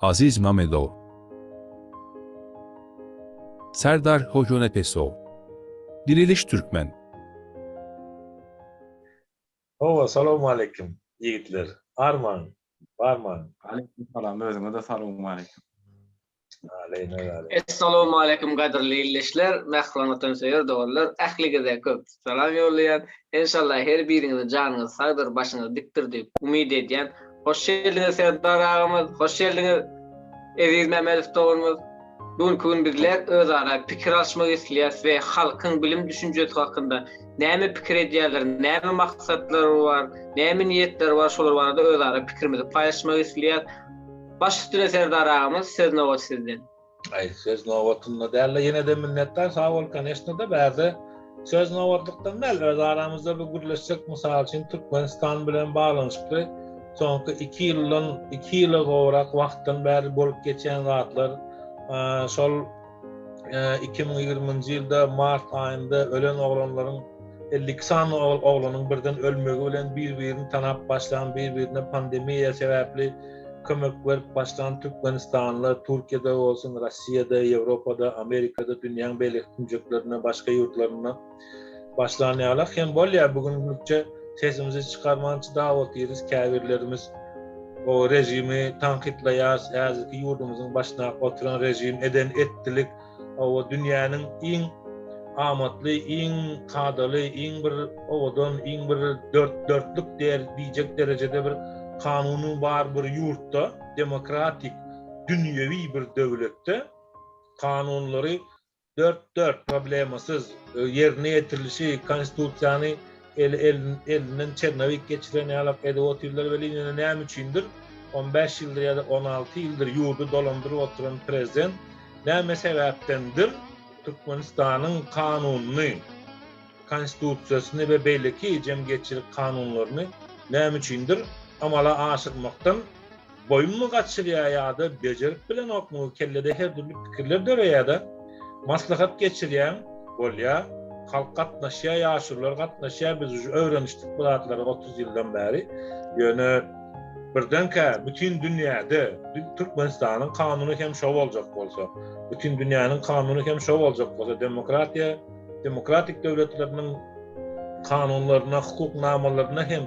Aziz Mamedow Serdar Hojanepesow Diriliş Türkmen. Hawa salowmaleýkim ýigitler armaň barmaň. Aleýkum salam özüňe-de salowmaleýkim. Aleýna aleýkim. Essalawmaleýkum gadyrly ildeşler, mähriban watansöýer doganlar, ähliňize köp salam ýollaýan. Enşallah her biriňiziň janyňyz sagdyr, başyňyz dikdir diýip umyt edýän. Hoş geldiňiz Serdar agamyz, hoş geldiňiz Eziz Mämedow doganymyz. Bu günki gün bizler özara pikir alyşmak isleýäs we halkyň bilim düşünjesi hakynda näme pikir edýärler, näme maksatlary bar, näme niýetleri bar şolar barada özara pikirimizi paýlaşmak isleýäs. Baş üstüne Serdar agamyz söz nobaty sizden. Aý söz nobatynda dälde ýenede minnetdar sag bol koneşnada bärde söz nobatlykdan däl öz aramyzda bir gürleşsek mysal üçin Türkmenistan bilen baglanyşykly soňky iki ýyldan iki ýyla gowrak wagtdan bäri bolup geçýän zatlar şol 2020-nji ýylda mart aýynda ölen oglanlaryň 52 sany oglanyň birden ölmegi bilen bir-birini tanap başlan bir-birine pandemiýa sebäpli kömek berip başlan türkmenistanlylar Türkiýede bolsun, Russiýada, Ýewropada, Amerikada, dünýäň beýleki künjeklerinde, başga ýurtlarynda başlan ýalak hem bolýar. Bu günlükçe sesimizi çykarman çydap otyrys, käbirlerimiz o režimi tankytlaýarys, häzirki ýurdumyzyň başyndaky oturan režim eden etdilik, Hawa, dünýäniň iň amatly, iň kadaly, iň bir owadan, iň bir dört dörtlük diýer diýjek derejede bir kanuny bar bir ýurtda, demokratik, dünýewi bir döwletde kanunlary dört dört problemasyz ýerine ýetirilişi, konstitusiýany Eli elinden çernowik geçiren ýalak edip otyrlar welin ýöne näme üçindir 15 ýyldyr ýa-da 16 ýyldyr ýurdy dolandyryp oturan prezident näme sebäpdendir Türkmenistanyň kanunyny, konstitusiýasyny we beýleki jemgyýetçilik kanunlaryny näme üçindir amala aşyrmakdan Boýunmy gaçyrýar ýa-da bejerip bilenokmy, kellede her dürli pikirler döreýär-de. Maslahat geçirýäň, bolýar. Halk gatnaşýar, ýaşulular gatnaşýar, biz uje öwrenişdik bu zatlara 30 ýyldan bäri. Ýöne birdenkä bütin dünýäde Türkmenistanyň kanuny hem şo boljak bolsa, bütin dünýäniň kanuny hem şo boljak bolsa, demokratiýa, demokratik döwletleriniň kanunlaryna, hukuk namalaryna hem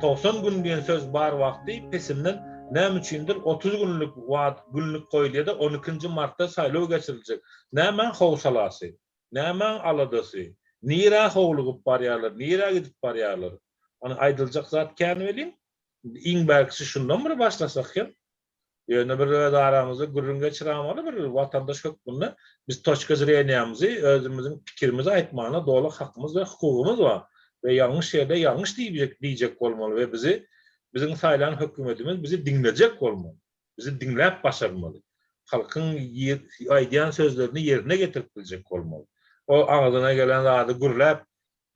90 gün diýen söz bar wagty pesinden näme üçindir 30 günlük wagt günlük goýulýar-da 12-nji martda saýlaw geçiriljek. Nämäň howsalasy? Nämäň aladasy? Nirä howlugyp barýarlar, nirä gidip barýarlar? Ony aýdyljak zat kän welin, iň bärkisi şundan bir başlasak hem, Ýöne bir öz aramyzda gürrüň geçiramaly bir watandaş hökmünde biz toçka zreniýamyzy özümiziň pikirimizi aýtmana doly hakymyz we hukugymyz bar we ýalňyş ýerde ýalňyş diýjek diýjek bolmaly we bizi biziň saýlan hökümetimiz bizi diňlejek bolmaly. Bizi diňläp başarmaly. Halkyň aýdýan sözlerini ýerine getirip biljek bolmaly. O agzyna gelen zady gürläp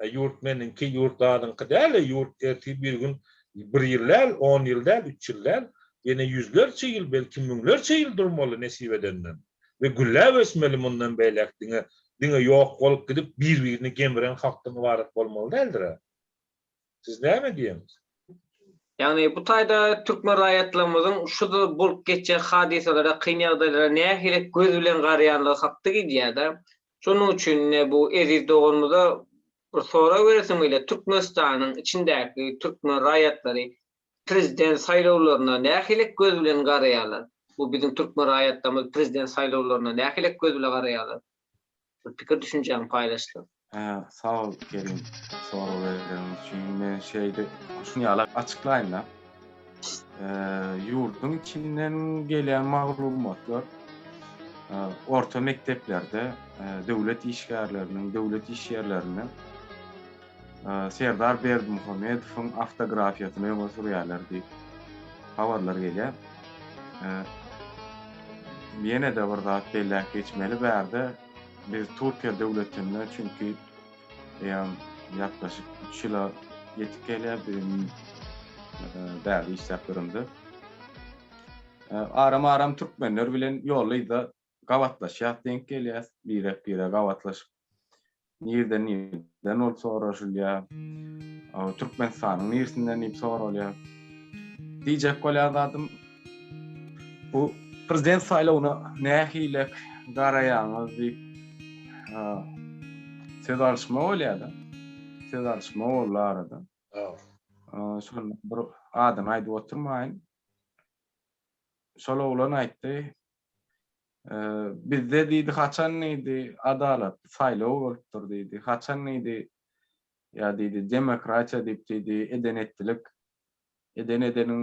Ýurt meniňki, ýurt zadyňky däl-e, ýurt ertir bir gün bir ýyl däl, on ýyl däl, üç ýyl däl, ýene ýüzlerçe ýyl, belki müňlerçe ýyl durmaly nesip edenden. We gülläp ösmeli mundan beýläk diňe diňe ýok bolup gidip bir-birini gemiren halkdan ybarat bolmaly däldir-ä. Siz näme diýeňiz? Ýagny bu taýda türkmen raýatlarymyzyň şu bolup geçýän hadysalara, kyn ýagdaýlara nähili göz bilen garaýanlygy hakda gidýär-de. Şonuň üçin ine bu eziz doganymyza bir sorag beresim gelýär, Türkmenistanyň içindäki türkmen raýatlary prezident saýlawlaryna nähili göz bilen garaýarlar? Bu biziň türkmen raýatlarymyz prezident saýlawlaryna nähili göz bile garaýarlar? Bir pikir düşünjäňi paýlaşsaň. Sag bol Kerim sorag bereniň üçin. Men şeýle şuny ýaly açyklaýyn-da. Ýurduň içinden gelýän maglumatlar orta mekdeplerde döwlet işgärleriniň, döwlet iş ýerlerinde Serdar Berdimuhamedowyň awtografiýasyny öňe sürýärler diýip habarlar gelýär. Ýene-de bir zat belläp geçmeli bärde biz Türkiýe döwletinde çünki eýýäm ýaklaşyk üç ýyla ýetip gelýär biziň bärde işläp durumda. Aram-aram türkmenler bilen ýolda-yzda gabatlaşýas, deňk gelýäs, birek-birege gabatlaşyp Nirden nirden bolup soraşylýar. Türkmenistanyň nirsinden diýip soralýar. Diýjek bolýan zadym bu. Prezident saýlawyna nähili garaýaňyz diýip söz alyşma bolýar-da. Söz alyşma boldy arada. Şonda bir adyny aýdyp oturmaýyn. Şol oglan aýtdy. Bizde diýdi haçan diýdi adalatly saýlaw bolupdyr diýdi. Haçan diýdi ýa diýdi demokratiýa diýip diýdi eden etdilik eden edeniň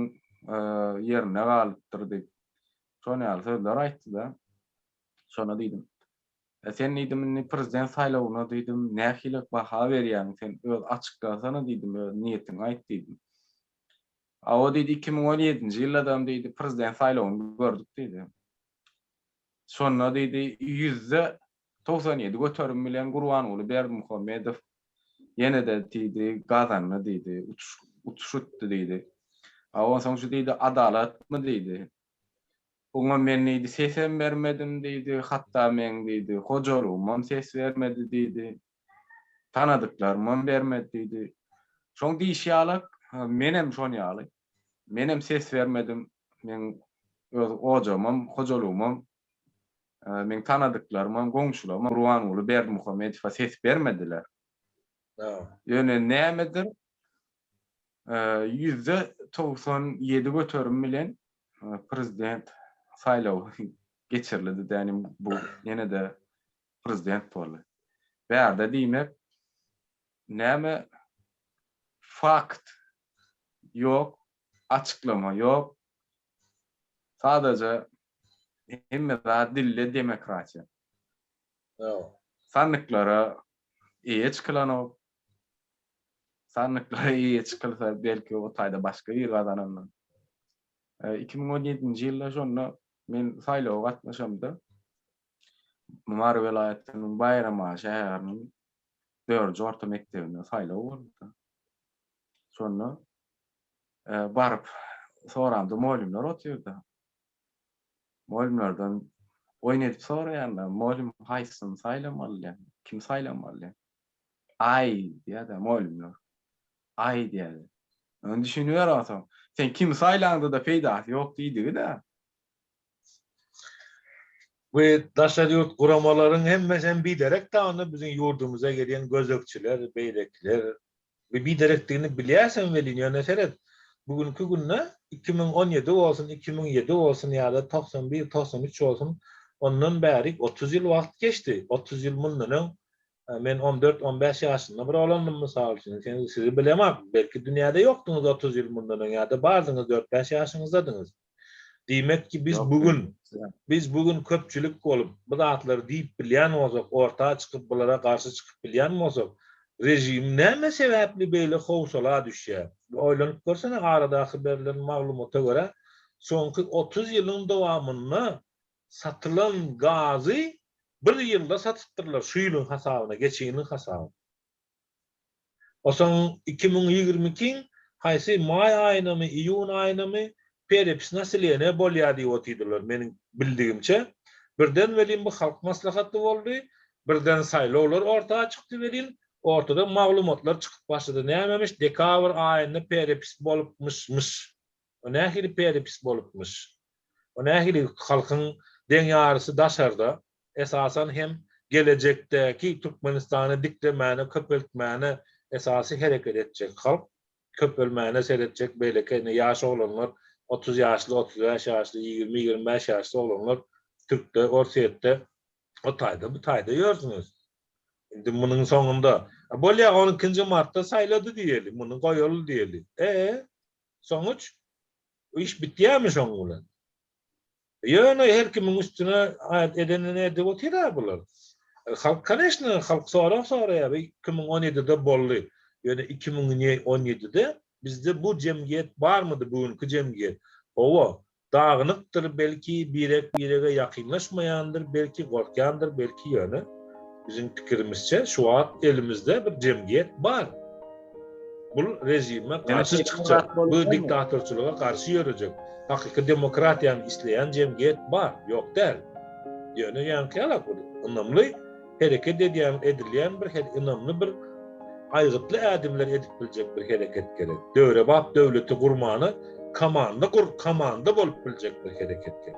ýerinde galypdyr diýip şon ýaly sözler aýtdy-da. Şona diýdim. E sen diýdim indi prezident saýlawyna diýdim nähili baha berýäň sen öz açyklasana diýdim öz niýetiňi aýt diýdim. A o diýdi 2017-nji ýyldadam diýdi prezident saýlawyny gördük diýdi. Şonda diýdi 97% bilen Gurbanguly Berdimuhamedow ýene-de diýdi gazandy diýdi, utuş utuş utdy diýdi. A onsoň şu diýdi adalatmy diýdi. Oňa men diýdi sesem bermedim diýdi, hatda meň diýdi hojalygymam ses bermedi diýdi. Tanadyklarymam bermedi diýdi. Şoň diýşi ýalak, menem şon ýaly. Menem ses bermedim. Meň öz ojagymam, hojalygymam, meň tanadyklarymam, goňşularymam Gurbanguly Berdimuhamedowa ses bermediler. Ýöne nämedir, 97% bilen prezident saýlawy geçirildi, ýagny bu ýene-de prezident boldy. Bärde diýmek näme fakt ýok, açyklama ýok. Sadaja hemme zat dilde demokratiýa. Sandyklara eýe çykylanok. Sandyklara eýe çykylsa belki o taýda başga biri gazanandyr. 2017-nji ýylda şonda men saýlawa gatnaşamda Mary welaýatynyň Baýramaly şäheriniň dördünji orta mekdebinde saýlaw boldy. Şonda baryp soramda mugallymlar otyrdy. Mugallymlardan oýun edip soraýarlar, mugallym haýsysyny saýlamaly diýýär, kimi saýlamaly diýýär. Aý diýýär-de mugallymlar. Aý diýýär. Ony düşüniber onsoň. Sen kimi saýlaňda-da peýdasy ýok diýdigi-dä. Bu daşary ýurt guramalaryň hemmesem biderek da onda biziň ýurdumyza gelýän gözegçiler, beýlekiler bu biderekdigini bilýäsem welin ýöne seret bu günki günde 2017 bolsun, 2007 bolsun ýa-da 91, 93 bolsun ondan bärik 30 ýyl wagt geçdi. 30 ýyl mundan öň men 14, 15 ýaşynda bir oglandym mysal üçin. Sen sizi bilemok, belki dünýäde ýokduňyz 30 ýyl mundan öň ýa-da bardyňyz 4-5 ýaşyňyzdadyňyz. Diýmek ki, biz bu gün, biz bu gün köpçülik bolup, bu zatlary diýip bilýän bolsak, orta çykyp bulara garşy çykyp bilýän bolsak, režim näme sebäpli beýle howsala düşýär? Bir oýlanyp görsene, aradaky berlen maglumata görä, soňky 30 ýylyň dowamynda satylan gazy bir ýylda satypdyrlar, şu ýylyň hasabyna, geçen ýylyň hasabyna. Onsoň 2022-iň haýsy maý aýynamy, iýun aýynamy perepis naseleniýa bolýar diýip otyrdylar meniň bildigimçe. Birden welin bu halk maslahaty boldy, birden saýlawlar orta çykdy welin, ortada maglumatlar çykyp başlady. Nämemiş dekabr aýynda perepis bolupmyşmyş. O nähili perepis bolupmyş? O nähili halkyň deň ýarysy daşarda, esasan hem gelejekdäki Türkmenistany diklemäne, köpeltmäne esasy hereket etjek halk, köpelmäne seretjek beýleki ine ýaş oglanlar, 30 ýaşly, 35 ýaşly, 20, 25 ýaşly oglanlar Türkde, Orsýetde o taýda, bu taýda ýörsüňiz. Indi munuň soňunda, bolýa 12-nji martda saýlady diýeli, muny goýaly diýeli. E, sonuç iş bitýärmi şoň bilen? Ýöne her kimiň üstüne edenini edip otyr-a bular. Halk koneçno, halk sorag soraýar, bu 2017-de boldy. Ýöne 2017-de bizde bu jemgyýet barmydy, bu günki jemgyýet? Hawa, dagynykdyr, belki birek-birege ýakynlaşmaýandyr, belki gorkýandyr, belki ýöne biziň pikirimizçe şu wagt elimizde bir jemgyýet bar. Bul režime garşy çykjak, bu diktatorçylyga garşy ýörejek, hakyky demokratiýany isleýän jemgyýet bar, ýok däl. Ýöne ýaňky ýalak bir ynamly hereket edýän, edilýän bir ynamly bir aýgytly ädimler edip biljek bir hereket gerek. Döwrebap döwleti gurmana komanda gur, komanda bolup biljek bir hereket gerek.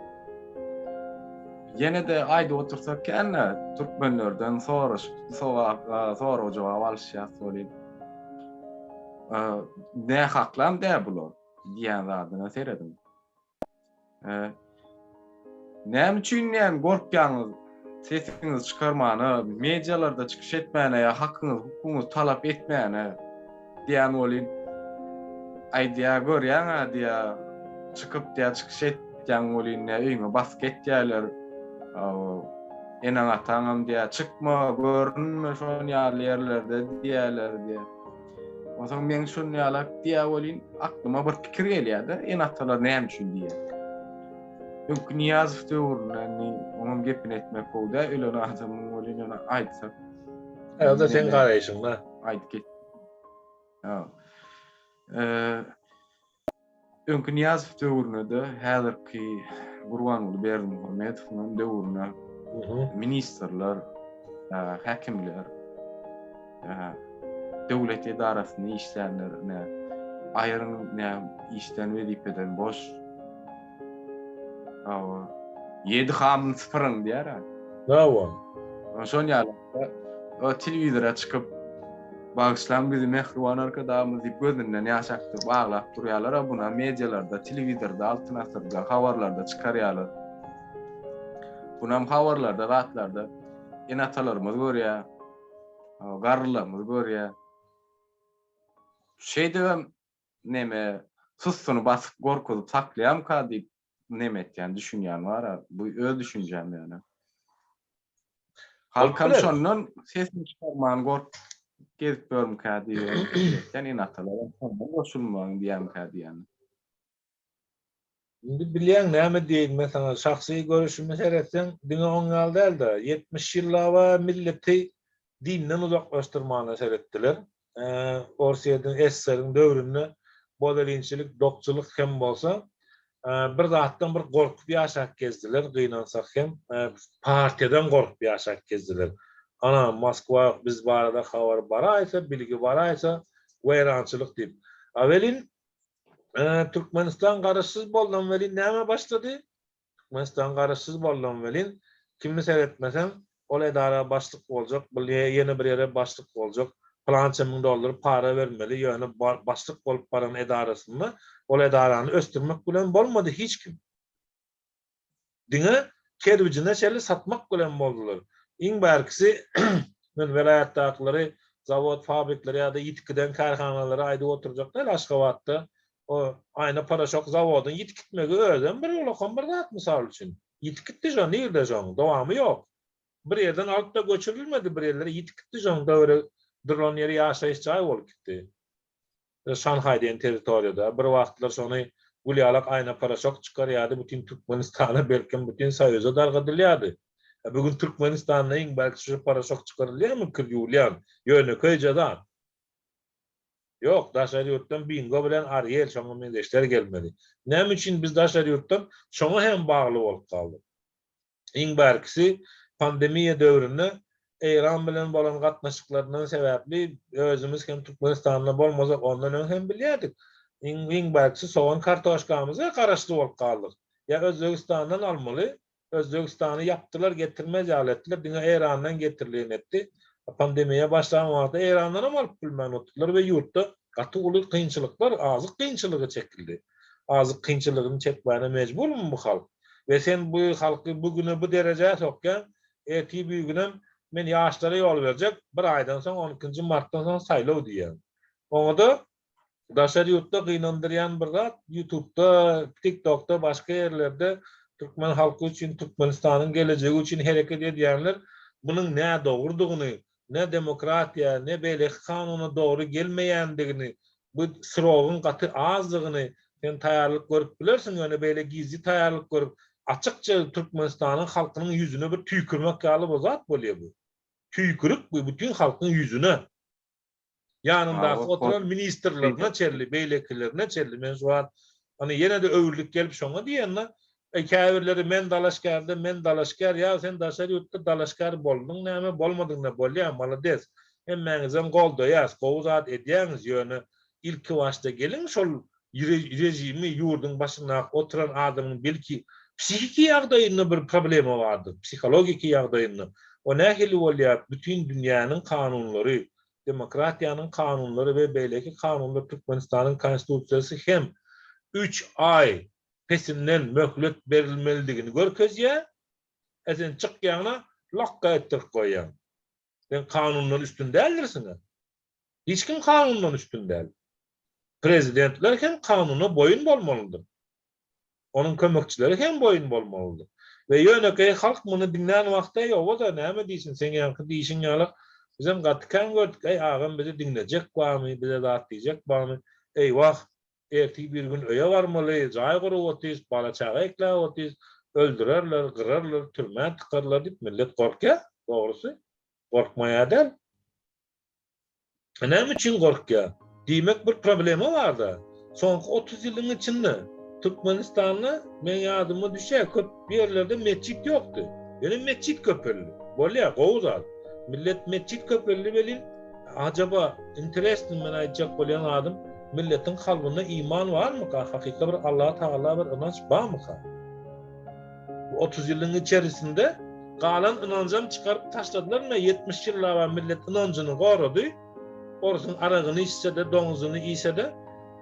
Ýene-de aýdyp otursak kän-de türkmenlerden soraşyp sogap sorag-jogap alyşýas welin. Nähaklam dä bular diýýän zadyna serediň. Näme üçin näme gorkýaňyz sesiňizi çykarmana, medialarda çykyş etmäne ýa hakyňyzy, hukugyňyzy talap etmäne diýýän welin aýdýa görýäň-ä diýýä çykyp diýýä çykyş etýäň welin diýýä öýüňe basyp etýäler. Eneň-ataňam diýýä çykma, görünme şon ýaly ýerlerde diýýäler diýýä. Onsoň meň şun ýalak diýýä welin aklyma bir pikir gelýär-de, ene-atalar näme üçin diýýär. Öňki Nyýazow döwründe indi oňam gepini etmek gowy däl, ölen adamyň welin ýöne aýtsak. Ýa-da seň garaýşyňda. Aýdyp geç. Ha. Eee Öňki Nyýazow döwründe-de, häzirki Gurbanguly Berdimuhamedowyň döwründe ministrler, häkimler, döwlet edarasynda işlänler ne aýryň ne işden wezipeden boş. Hawa. Ýedi hamyny sypyryň diýär. Hawa. Şon ýaly o telewizora çykyp Bagyşlaň bizi mähriban Arkadagymyz diýip gözünden ýaş akdyryp aglap durýarlar-a buna medialarda, telewizorda, Altyn asyrda, habarlarda çykarýarlar. Bunam habarlarda zatlarda ene-atalarymyz görýär, garrylarymyz görýär. Şeýdibem neme sussuny basyp gorkuzyp saklaýamyka diýip neme etýän düşünýän bar-a, bu öz düşünjäm ýöne. Halkam şondan sesini çykarman gorkup gezip ýörmükä diýýän. Sen ene-atalaram şondan goşulmagyň diýýärmikä diýýän. Indi bilýäň näme diýeýin men saňa şahsy görüşimi seretseň diňe oň ýaly däl-de 70 ýyllaba milleti dinden uzaklaşdyrmana seretdiler. Orsýetiň SSR-iň döwründe bolelinçilik, dokçulyk hem bolsa, bir zatdan bir gorkup ýaşap gezdiler, gynansak hem, partiýadan gorkup ýaşap gezdiler. Ana, Moskwa biz barada habar baraýsa, bilgi baraýsa, weýrançylyk diýip. A welin, Türkmenistan garaşsyz boldam welin näme başlady? Türkmenistan garaşsyz boldam welin, kimi seretmeseň, ol edara başlyk boljak, bul ýene bir ýere başlyk boljak, pylança müň dollar para bermeli, ýöne başlyk bolup baran edarasynda ol edarany ösdürmek bilen bolmady hiç kim. Diňe kerbijine çenli satmak bilen boldular. Iň bärkisi, men welaýatdakylary, zawod, fabrikleri ýa-da ýitip giden kärhanalary aýdyp oturjak däl, Aşgabatda O aýna poroşok zawodyň ýitip gitmegi özem bir ulakan bir zat mysal üçin. Ýitip gitdi şo nirde şoň dowamy ýok. Bir ýerden alyp-da göçürilmedi bir ýerlere ýitip gitdi şoň döwre duran ýeri ýaşaýyş jaý bolup gitdi. Şanhaý diýen territoriýada bir wagtlar şony gül ýalak aýna poroşok çykarýardy bütin Türkmenistana belkem bütin soýuza dargadylýardy. Bu gün Türkmenistanda iň belki şu poroşok çykarylýarmy kir ýuwulýan ýönekeýje zat. Ýok, daşary ýurtdan Bingo bilen Ariel şoňa meňzeşler gelmeli. Näme üçin biz daşary ýurtdan şoňa hem bagly bolup galdyk? Iň bärkisi pandemiýa döwründe Eýran bilen bolan gatnaşyklaryndan sebäpli özümiz hem Türkmenistanda bolmasak ondan öň hem bilýärdik. Iň iň bärkisi sogan kartoşkamyza garaşly bolup galdyk. Ýa Özbegistandan almaly Özbegistany ýapdylar, getirmez ýaly etdiler, diňe Eýrandan getirilýän etdi. Pandemiýa başlan wagty Eýrandanam alyp bilmän oturdylar we ýurtda gaty uly kynçylyklar, azyk kynçylygy çekildi. Azyk kynçylygyny çekmäne mejburmy bu halk? We sen bu halky bu güne bu derejä sokýaň, ertir birgünem men ýaşlara ýol berjek, bir aýdan soň on ikinji martdan soň saýlaw diýýäň. Oňada Daşary ýurtda gynandyrýan bir zat, ýutubda, tiktokda, başga ýerlerde türkmen halky üçin, Türkmenistanyň gelejegi üçin hereket edýänler munuň nädogrudygyny, ne demokratiýa, ne beýleki kanuna dogry gelmeýändigini, bu srogyň gaty azdygyny, sen taýýarlyk görüp bilersiň, ýöne beýle gizli taýýarlyk görüp, açykça Türkmenistanyň halkynyň ýüzüne bir tüýkürmek ýaly bir zat bolýar bu. Tüýkürik bu bütin halkyň ýüzüne. Ýanyndaky oturan ministrlerine çenli, beýlekilerine çenli men şu wagt hany ýene-de öwrülip gelip şoňa diýende, e, käbirleri men dalaşgärde, men dalaşgär, ýa sen daşary ýurtda dalaşgär bolduň näme, bolmadyň näme, bolýa, malades. Hemmäňizem goldaýas, gowy zat edýäňiz, ýöne ilki başda geliň şol režimi ýurduň başyndaky oturan adamyň belki. Psihiki ýagdaýynda bir problema bardyr, psihologiki ýagdaýynda. O nähili bolýar, bütin dünýäniň kanunlary, demokratiýanyň kanunlary we beýleki kanunlar Türkmenistanyň Konstitusiýasy hem üç aý pesinden möhlet berilmelidigini görkezýär. E sen çykýaňda lakga etdirip goýýaň. Sen kanundan üstün däldirsiň-ä. Hiç kim kanundan üstün däl. Prezidentler hem kanuna boýun bolmalydyr. Onuň kömekçileri hem boýun bolmalydyr. We ýönekeý halk muny diňlän wagty eý oba-da näme diýsin seň ýaňky diýşiň ýalak bizem gaty kän gördük eý agam bizi diňlejek barmy bize zat diýjek barmy eý wah ertir bir gün öýe barmaly jaý gurup otyrys bala çaga ekläp otyrys öldürerler gyrarlar türmä tykarlar diýip millet gorkýar dogrusy gorkmaýar däl. Näme üçin gorkýar? Diýmek bir problema barda. Soňky 30 ýylyň içinde Türkmenistanda meň ýadyma düşýär, köp ýerlerde metjit ýokdy. Ýöne metjit köpeldi. Bolýar, gowy zat. Millet metjit köpeldi welin, ajaba, interesny men aýtjak bolýan zadym, milletiň kalbynda iman barmyka, hakyky bir Allaha Tagala bir ynanç barmyka? Bu 30 ýylyň içerisinde galan ynanjam çykaryp taşladylar mı? 70 ýyllaba millet ynanjyny gorady. Orsuň aragyny içse-de, doňuzyny iýse-de,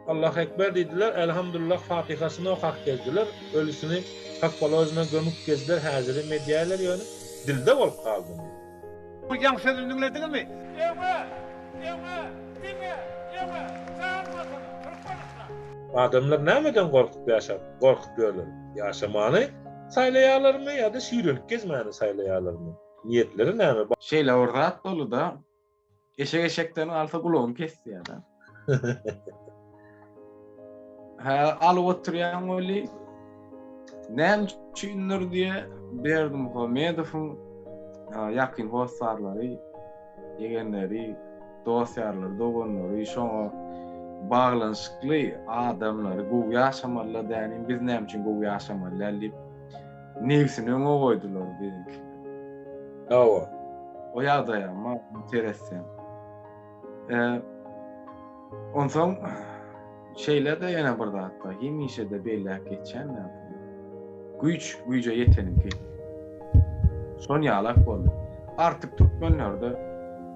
Allahu Ekber diýdiler, Elhamdulillah Fatihasyny okap gezdiler, ölüsini kak položeno gömüp gezdiler, häzirem edýärler ýöne dilde bolup galdy. Bu ýaňky sözüni diňlediňizmi? Öňe! Öňe! Diňe öňe! Jan Watanym Türkmenistan! Adamlar nämeden gorkup ýaşap, gorkup ýörler? Ýaşamany saýlaýarlarmy ýa-da süýrenip gezmäni saýlaýarlarmy? Niýetleri näme? Şeýle bir zat boldy-da, eşek eşekden galsa gulagyny kesýär-de. Hä, alyp oturýaň weli, näme üçindir diýe Berdimuhamedowyň ýakyn hossarlary, ýegenleri, dost-ýarlary, doganlary şoňa baglanyşykly adamlary gowy ýaşamalylar dänim, biz näme üçin gowy ýaşamaly däl diýip, nebsini öňe goýdular biziňkiler. Hawa. O ýagdaýa seretseň. Onsoň şeýle-de ýene bir zat bar, hemişe-de belläp geçýän zadym. Güýç güýje ýeteniňki. Şon ýalak boldy. Artyk türkmenlerde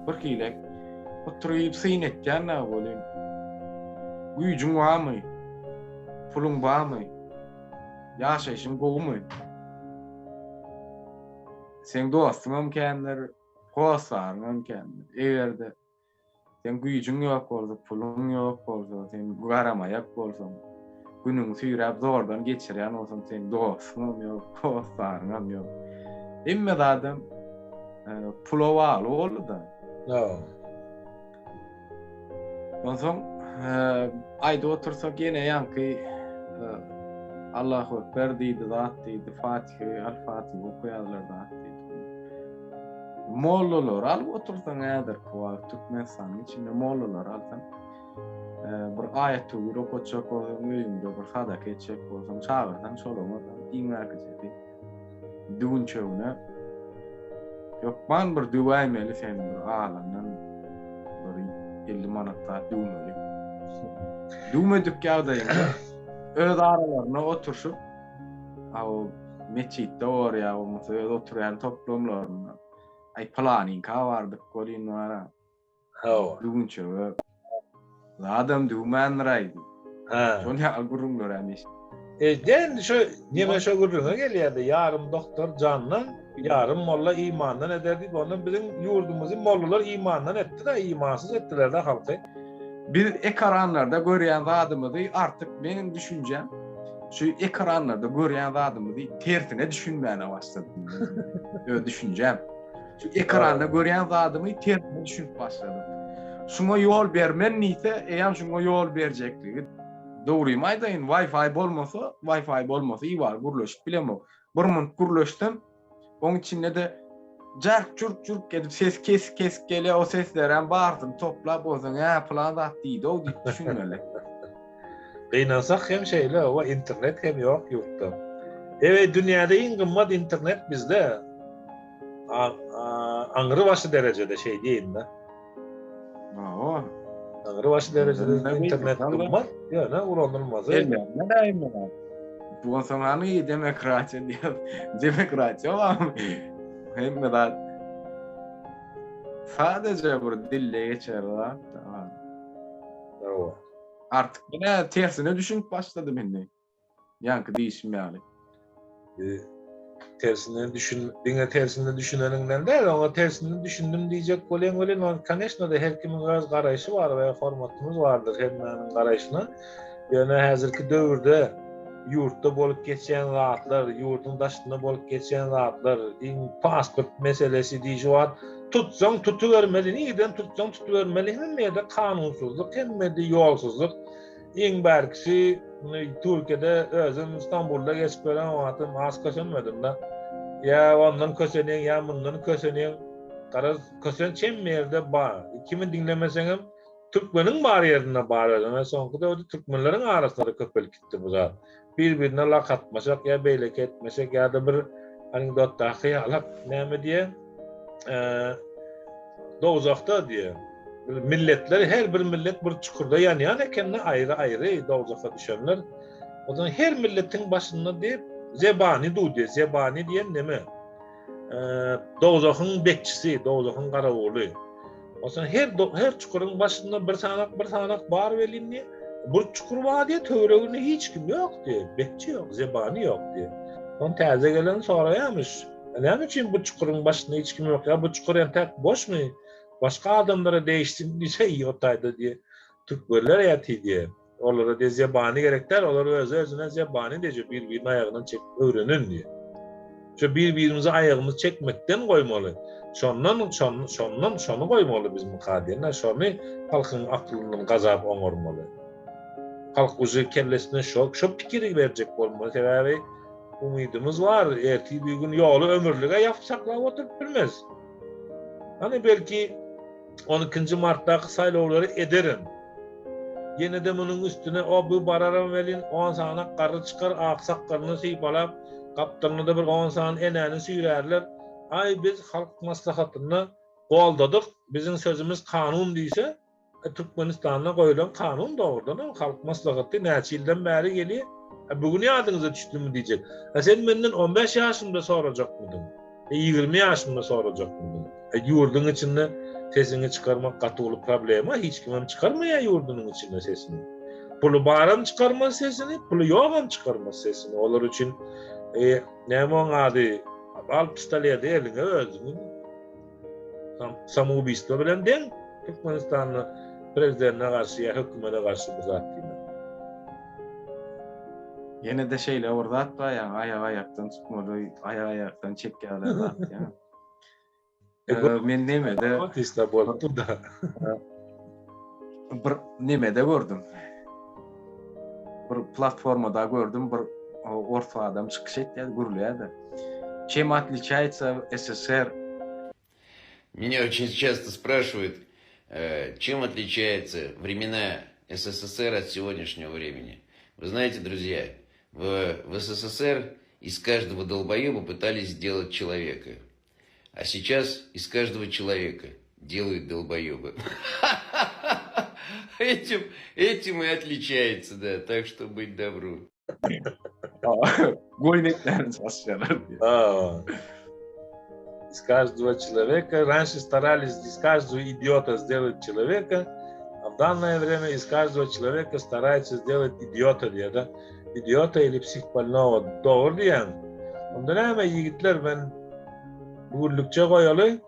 bir hili oturyp syn etýän-dä welin, güýjüň barmy, puluň barmy, ýaşaýşyň gowumy? Seň dostuňam kändir, Hossarynam kändir. Eger-de seň güýjüň ýok bolsa, puluň ýok bolsa, sen garamaýak bolsaň, günüňi süýräp zordan geçirýän bolsaň, seň dostuňam ýok, hossaryňam ýok. Hemme zadam pula bagly boldy-da. Onsoň aýdyp otursak ýene ýaňky Allahu Ekber diýdi zat diýdi, Fatiha, Al Fatiha okaýarlar zat diýdi. Mollalary alyp otursaň häzirki wagt Türkmenistanyň içinde mollalary alsaň bir aýat-töwir okatjak bolsaň, öýüňde bir sadaka etjek bolsaň, çagyrsaň şolaryň iň bärkijesi düwünçegine hökman bir düwäýmeli sen bir azyndan bir 50 manat zat düwmeli. Düwmedik ýagdaýyňda öz aralarynda oturşyp a o metjitde bor ýa bolmasa öz oturýan toplumlarynda aý pylanyňka bardyk welin bara Hawa. Düwünçege zadam düwmändir-aý diýip. Ha. Şol ýaly gürrüňler hem eşitdim. E, de şu neme şo gürrüňe gelýärdi. Ýarym doktor jandan, ýarym molla imandan eder diýip, ondan biziň ýurdumyzy mollalar imandan etdi-de, imansyz etdiler-de halky. Biz ekaranlarda görýän zadymyzy artyk meniň düşünjem şu ekaranlarda görýän zadymyzy tersine düşünmäne başladym. Öz düşünjem. Şu ekranda görýän zadymy tersine düşünip başladym. Şuňa ýol bermen diýse, eýýäm şuňa ýol berjekligi. Dogrymy aýdaýyn, Wi-Fi bolmasa, Wi-Fi bolmasa iwar gürleşip bilemok. Bir munt gürleşsem, oň içinde-de jark-jurk-jurk edip ses kesik-kesik gelýär, o seslerem barysyny toplap onsoň hä pylan zat diýdi-ow diýip düşünmeli. Gynansak hem şeýle, oba internet hem ýok ýurtda. Ewe dünýäde iň gymmat internet bizde. Aňry başy derejede şeý diýeýin-de. Hawa. Aňry başy derejede internet gymmat, ýöne ulanylmasy. Onsoň hany demokratiýa diýip, demokratiýa barmy? Hemme zat sadeje bir dille geçer zat. Hawa. Artyk men tersine düşünip başladym indi. Ýaňky diýişim ýaly. Tersine düşün, diňe tersine düşüneniňden däl, oňa tersine düşündim diýjek bolýaň welin, ol koneçno-da her kimiň öz garaýşy bar we hormatymyz bardyr hemmäniň garaýşyna. Ýöne häzirki döwürde ýurtda bolup geçýän zatlar, ýurduň daşynda bolup geçýän zatlar, iň pasport meselesi diýşi wagt tutsaň tutubermeli, nirden tutsaň tutubermeli, hemme ýerde kanunsyzlyk, hemme ýerde ýolsuzlyk. Iň bärkisi Türkiýede özüm Stambulda geçip ýören wagtym az kösenmedim-de. Ýa ondan kösenýäň, ýa mundan kösenýäň. Garaz, kösenç hemme ýerde bar. Kimi diňlemeseňem, türkmeniň bar ýerinde bar özem. Soňky döwürde türkmenleriň arasynda-da köpelip gitdi bu zat. Bir-birine lak atmaşak ýa beýleki etmeşek ýa-da bir anekdotdaky ýalak näme diýýär? Dowzahda diýýär. Milletler her bir millet bir çukurda ýanýan ekende aýry-aýry dowzaha düşenler. Ondan her milletiň başynda diýip zebani du diýýär. Zebani diýen neme? Dowzahyň bekçisi, dowzahyň garawuly. Onsoň her her çukuryň başynda bir sanak bir sanak bar welin diýe, bir çukur bar diýe, töwereginde hiç kim ýok diýe, bekçi ýok, zebany ýok diýe. Soň täze gelen soraýamyş, näme üçin bu çukuryň başynda hiç kim ýok, ýa bu çukur entäk boşmy, başga adamlara degişlimi diýse, ýok taýda diýe, türkmenler ýaty diýe. Olara de zebany gerek däl, olar özi-özüne zebany diýjek, bir-birini aýagyndan çekip öwrenen diýe. Şu bir-birimizi aýagymyzy çekmekden goýmaly. Şondan, şon, şondan, şony goýmaly biz mukadene, şony halkyň aklyndan gazap oňarmaly. Halk uje kellesine şo, şo pikiri berjek bolmaly, sebäbi umydymyz bar, ertir bir gün ýoly ömürlige ýapyp saklap oturyp bilmez. Hany belki 12-nji martdaky saýlawlary ederem. Ýene-de munuň üstüne o bu bararam welin on sany garry çykar ak sakgalyny sypalap, gapdalynda-da bir on sany enäni süýrärler. Aý biz Halk Maslahatynda goldadyk, biziň sözümiz kanun diýse, Türkmenistanda goýlan kanun dogrudanam Halk Maslahaty näçe ýyldan bäri gelýär. Bu gün ýadyňyza düşdümi diýjek. A sen menden 15 ýaşymda sorajakmydyň? E 20 ýaşymda sorajakmydyň? E ýurduň içinde sesiňi çykarmak gaty uly problema, hiç kimem çykarmaýar ýurdunyň içinde sesini. Puly baram çykarmaz sesini, puly ýogam çykarmaz sesini. Olar üçin e, näme oň ady, al pistoleti eliňe özüňi Samoubiýstwo bilen deň Türkmenistanda prezidentine garşy ýa hökümete garşy bir zat diýmek. Ýene-de şeýle bir zat bar ýa aýak aýakdan tutmaly, aýak aýakdan çekýärler zat ýa. Men nemede Otista bolupdyr da. Bir nemede gördüm. Bir platformada gördüm bir ors adam çykyş etýär, gürleýär-de. Чем отличается СССР? Меня очень часто спрашивают, э, чем отличаются времена СССР от сегодняшнего времени. Вы знаете, друзья, в, в СССР из каждого долбоеба пытались сделать человека. А сейчас из каждого человека делают долбоебы. Этим, этим и отличается, да. Так что быть добру. Goýun etlerini çalyşýarlar diýýär. Из каждого человека раньше старались из каждого идиота сделать человека, а в данное время из каждого человека стараются сделать идиота diýýär-de. Idiota ili psihbolnogo dogry diýýäň. Onda näme ýigitler men bu günlükçe goýaly.